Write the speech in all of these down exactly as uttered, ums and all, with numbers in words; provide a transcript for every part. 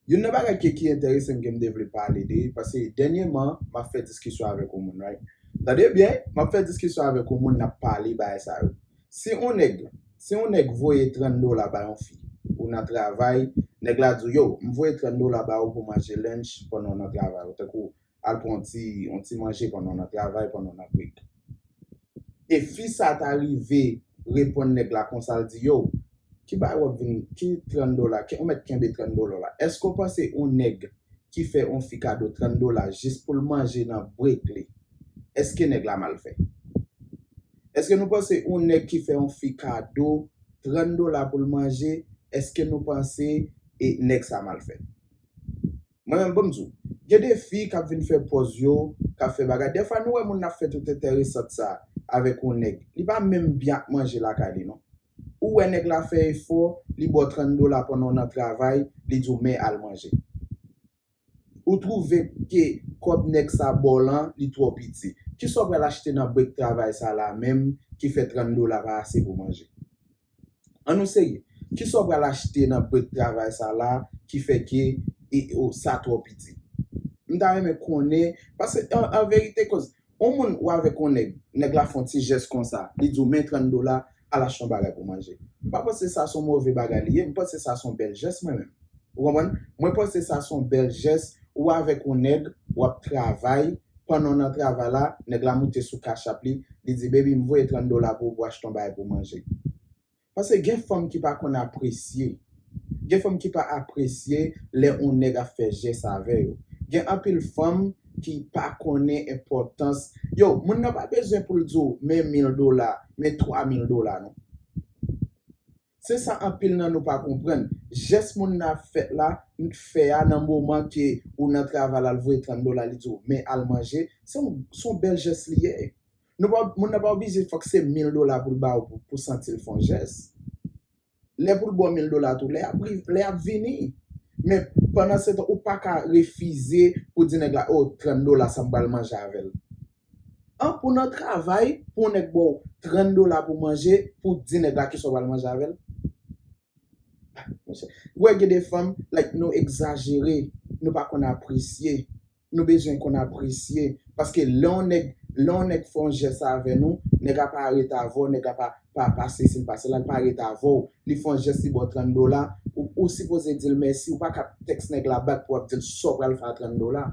Youn nan bagay ki, ki enterese m ke m te vle pale de, paske dènyèman, m ap fè diskisyon avèk yon moun, right? Tande byen, m ap fè diskisyon avèk yon moun, n ap pale bagay sa yo. Si yon nèg, si yon nèg voye trant dola ba yon fi, ou nan travay, nèg la di w, yo, m voye trant dola ba ou pou manje lunch pandan w nan travay, ou tankou al pran yon ti, yon ti manje pandan w nan travay, pandan w nan break. E fi sa ta rive reponn nèg la konsa, l di, yo, ki bagay w ap vin, ki trant dola, ke, ou mèt kenbe trant dola w la. Èske w panse yon nèg ki fè yon fi kado trant dola jis pou l manje nan break li, èske nèg la mal fè? Èske nou panse yon nèg ki fè yon fi kado trant dola pou l manje, èske nou panse e nèg sa mal fè? Mwen menm, ban m di w, gen de fi k ap vin fè pòz yo, k ap fè bagay. Dèfwa, nou wè moun nan ap fè tout enteresant sa avèk yon nèg. Li pa menm byen ap manje lakay li, non. Ou wè nèg la fè efò, li ba w trant dola pandan w nan travay, li di w, men al manje. Ou twouve ke kòb nèg sa ba w lan, li twò piti. Kisa w pral achte nan brek travay sa la menm ki fè trant dola pa ase pou manje? An nou serye. Kisa w pral achte nan brek travay sa la ki fè ke e, o, sa twò piti? M ta renmen konnen, paske an, an verite, koz, yon moun ou avèk yon nèg, nèg la fè yon ti jès konsa, li di w, men trant dola, al achte yon bagay pou manje. M pa panse sa se yon move bagay li ye, m panse sa se yon bèl jès mwen menm. Ou konprann? Mwen panse sa se yon bèl jès, ou avèk yon nèg, w ap travay, pandan w nan travay la, nèg la moute sou Cash App li, li di, baby, m voye trant dola pou ou pou achte yon bagay pou manje. Paske gen fanm ki pa konn apresye. Gen fanm ki pa apresye lè yon nèg ap fè jès avè yo. Gen anpil fanm ki pa konnen enpòtans. Yo, moun nan pa bezwen pou l di w, men mil dola, men twa mil dola, non. Se sa anpil nan nou pa konprann. Jès moun nan ap fèt la, fè a nan moman ke ou nan travay la, l voye trant dola, li di w, men al manje, se yon, se yon bèl jès li ye. Nou pa, moun nan pa oblije fòk se mil dola pou l ba w pou, pou santi l fè yon jès. Lè pou l ba w mil dola tou, lè y ap, lè y ap vini. Men pandan se tan, ou pa ka refize pou di nèg la, o, trant dola, sa m pral manje avè l. An, pou nan travay, pou yon nèg ba w trant dola pou manje, pou di nèg la kisa w pral manje avè l. Monchè, ou wè gen de fanm, like, nou egzajere, nou pa konn apresye. Nou bezwen konn apresye. Paske lè yon nèg, lè yon nèg fè yon jès avè nou, nèg la pa ret avè w, nèg la pa, pa, pa sesi, l pa sela, l pa ret avè w. Li fè yon jès, li ba w trant dola, ou, ou sipoze di l mèsi, ou pa ka tèks nèg la bak pou w ap di l sa w pral fè a trant dola.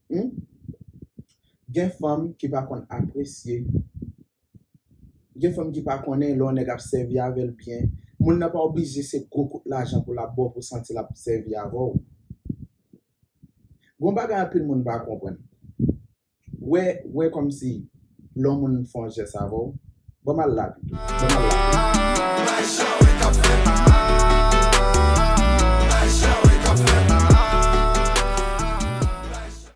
Hmm? Gen fanm ki pa konn apresye. Gen fanm ki pa konnen lè yon nèg ap sèvi avè l byen. Moun nan pa oblije se gwo kout lajan pou l ap ba w pou santi l ap sèvi avè w. Gon bagay anpil moun pa konprann. Wè, wè kòmsi lè yon moun fè yon jès avè w, ban m al la pito. Ban m al la pito.